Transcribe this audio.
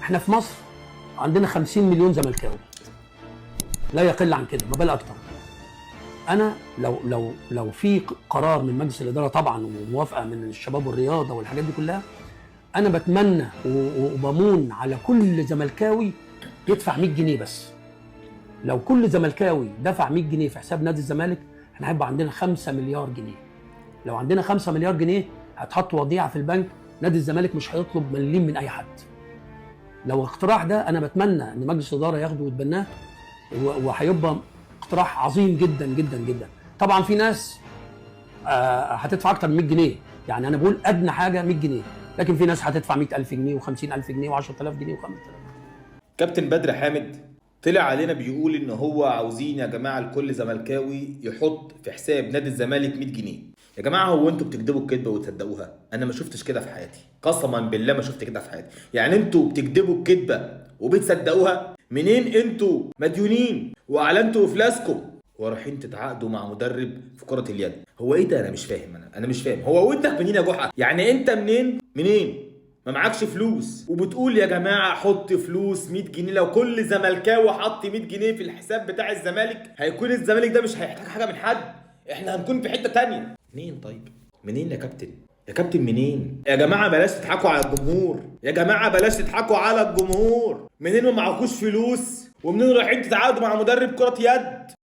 احنا في مصر عندنا 50 مليون زملكاوي، لا يقل عن كده، ما بال اكتر. انا لو في قرار من مجلس الادارة طبعا وموافقه من الشباب والرياضة والحاجات دي كلها، انا بتمنى وبمون على كل زملكاوي يدفع 100 جنيه بس. لو كل زملكاوي دفع 100 جنيه في حساب نادي الزمالك، احنا هيبقى عندنا 5 مليار جنيه. لو عندنا 5 مليار جنيه هتحط وديعة في البنك، نادي الزمالك مش هيطلب مليم من اي حد. لو اقتراح ده انا بتمنى ان مجلس الادارة ياخده ويتبناه، وهيبقى اقتراح عظيم جدا جدا جدا. طبعا في ناس هتدفع اكتر من 100 جنيه، يعني انا بقول ادنى حاجة 100 جنيه، لكن في ناس هتدفع 100000 جنيه و50000 جنيه و10000 جنيه و5000. كابتن بدر حامد طلع علينا بيقول ان هو عاوزين يا جماعة الكل زملكاوي يحط في حساب نادي الزمالك 100 جنيه. يا جماعة هو انتوا بتكذبوا الكذبة وتصدقوها؟ انا ما شفتش كده في حياتي، قسما بالله ما شفت كده في حياتي. يعني انتوا بتكذبوا الكذبة وبتصدقوها؟ منين انتوا مديونين واعلنتوا افلاسكم ورايحين تتعاقدوا مع مدرب في كرة اليد؟ هو ايه ده؟ انا مش فاهم، انا مش فاهم. هو ودنك منين يا جحا؟ يعني انت منين؟ منين ما معكش فلوس وبتقول يا جماعة حط فلوس 100 جنيه؟ لو كل زملكاوي حط 100 جنيه في الحساب بتاع الزمالك هيكون الزمالك ده مش هيحتاج حاجة من حد، احنا هنكون في حتة تانية. منين طيب؟ منين يا كابتن؟ يا كابتن منين؟ يا جماعة بلاش تضحكوا على الجمهور، يا جماعة بلاش تضحكوا على الجمهور. منين ما معكوش فلوس ومنين رايحين تتعاقدوا مع مدرب كره يد؟